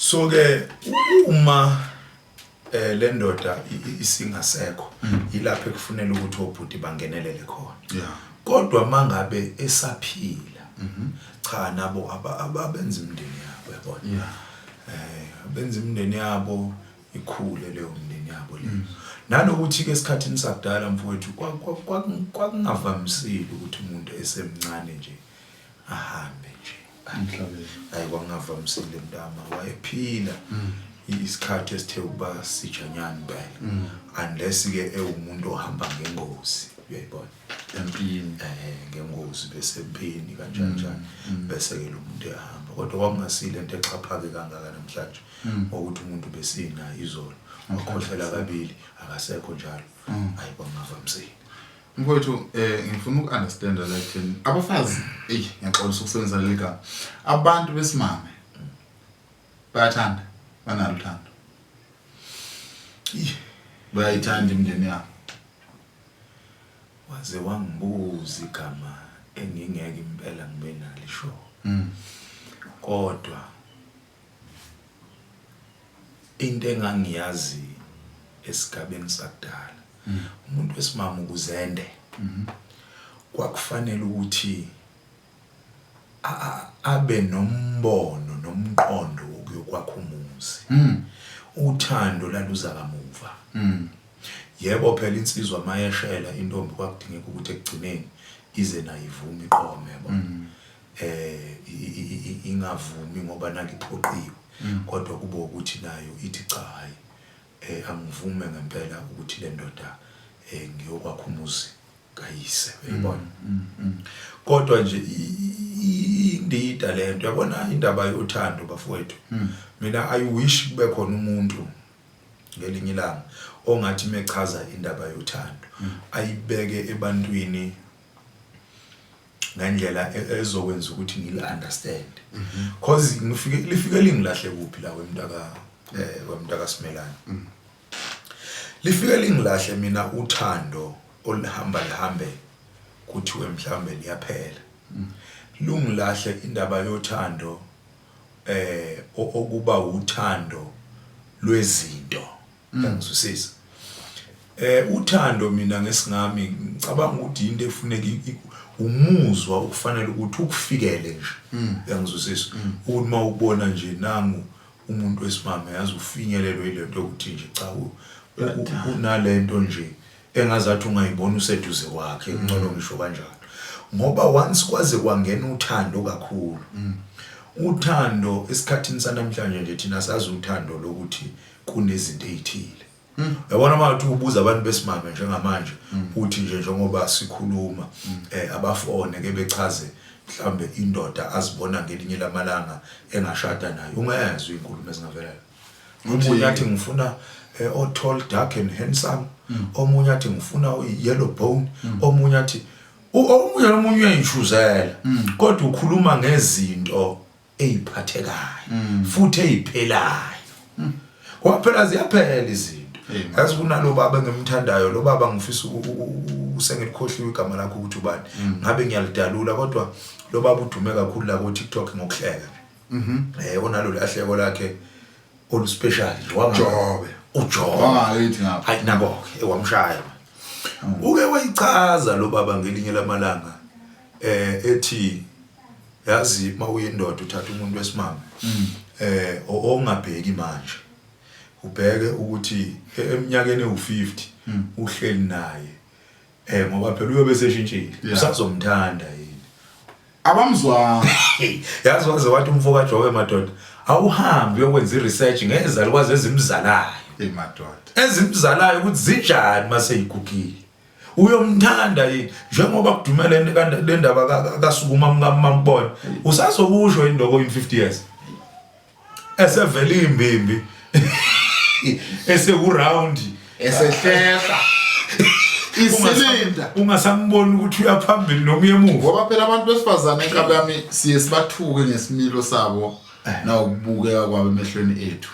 So ke uma le ndoda isingasekho, ilapho ekufunela ukuthi obhuti bangenelele khona. Kodwa mangabe esaphila, cha, nabo ababenza imindeni yabo, yabona. Abenza imindeni yabo ikhule leyo mndeni yabo leyo. Nanokuthi ke esikhathini sakudala, mfowethu, kwakungavamisile ukuthi umuntu esemncane nje ahambe nje emhlabeni. Hayi, kwakungavamisile mntama, wayephila isikhathi esithe ukuba sijanyana impela, unless ke ewumuntu ohamba ngengozi, uyayibona. Empini. Ngengozi bese empini kanjani njani, bese ke lo muntu ehamba, kodwa kwakungasile into exhaphake kangaka namhlanje ukuthi umuntu besinayo izolo wakhohlela kabili akasekho njalo. Hayi, kwakungavamisile. Mfowethu, ngifuna uku-understanda la ekutheni abafazi, eyi, ngiyaxolisa ukusebenzisa leli gama, abantu besimame bayathanda, banalo uthando, bayayithanda imindeni yabo? Waze wangibuza igama engingeke impela ngibe nalo isho, kodwa into engangiyazi esigabeni sakudala, umuntu wesimama ukuzende kwakufanele ukuthi abe nombono nomqondo wokuyokwakha umuzi. Uthando laluza kamuva. Yebo phela, insizwa mayeshela intombi kwakudingeka ukuthi ekugcineni ize nayo ivume, iqome, yabo. Ingavumi ngoba nakiphoqiwe, kodwa kube ukuthi nayo ithi, "Cha, hayi, angivume ngempela ukuthi le ndoda ngiyokwakha umuzi kayise," uyayibona. Kodwa nje indida lento, yabona, indaba yothando, bafowethu, mina I wish kube khona umuntu ngelinye ilanga ongathi mechaza indaba yothando ayibeke ebantwini ngendlela ezokwenza ukuthi ngili understand, cause ngifike lifike lingilahle kuphi la wemntaka Simelane. Lifike lingilahle mina uthando oluhamba lihambe kuthiwe mhlambe liyaphela. Lungilahle indaba yothando okuba uthando lwezinto, ngizwisisa. Uthando mina ngesingami ngicabanga ukuthi into efuneka umuzwa ukufanele ukuthi ukufikele nje, uyangizwisisa, ukuthi mawubona nje nangu umuntu wesimame, yazi, ufinyelelwe ilento yokuthi nje cha, unalento nje engazathi ungayibona useduze kwakhe, ngcono ngisho kanjalo, ngoba once kwaze kwangena uthando kakhulu, uthando esikhathini sanamhlanje nje thina sazi uthando lokuthi kunezinto ezithile, yabona. Uma uthi ubuza abantu besimame njengamanje, uthi nje njengoba sikhuluma, abafone ke bechaze mhlambe indoda azibona ngelinye lamalanga engashada nayo, ungezwe inkulumo ezingavela. Omunye athi, "Ngifuna o tall, dark and handsome." Omunye athi, "Ngifuna yellow bone." Omunye athi omunye nomunye uyayichuzela, kodwa ukhuluma ngezinto eziphathekayo futhi eziphelayo, ngoba phela ziyaphela izinto. Yazi, kunalo baba engimthandayo, lo baba ngifisa usengilikhohliwe igama lakho ukuthi ubani, ngabe ngiyalidalula, kodwa lo baba udume kakhulu la ku TikTok ngokuhleka. Onalo lahleko lakhe olu special nje. Jobe. Ujobe. Wangakithi ngapha. Hayi, nako ke wamshaya. Uke wayichaza lo baba ngelinye lamalanga ethi, yazi, mawuyindoda uthatha umuntu wesimame ongabheki manje, ubheke ukuthi eminyakeni ewu50 uhleli naye, ngoba phela uyobe seshintshile, usazomthanda yini? Abamzwanga. Yazi, waze wathi umfo kaJobe, "Madoda, awuhambi uyokwenza i-research ngezalukwazi ezimzalayo." Hey madoda. Ezimzalayo ukuthi zinjani mase yigugile, uyomthanda yini? Njengoba kudumele le ndaba kasukuma mkamambona, usazokusho yini lokho in 50 years esevele imbimbi eseku-round? Esehlehla isilinda. Ungasamboni ukuthi uyaphambili noma uye emuva. Ngoba phela abantu besifazane, enkabi yami, siye sibathuke ngesimilo sabo nawukubukeka kwabo emehlweni ethu.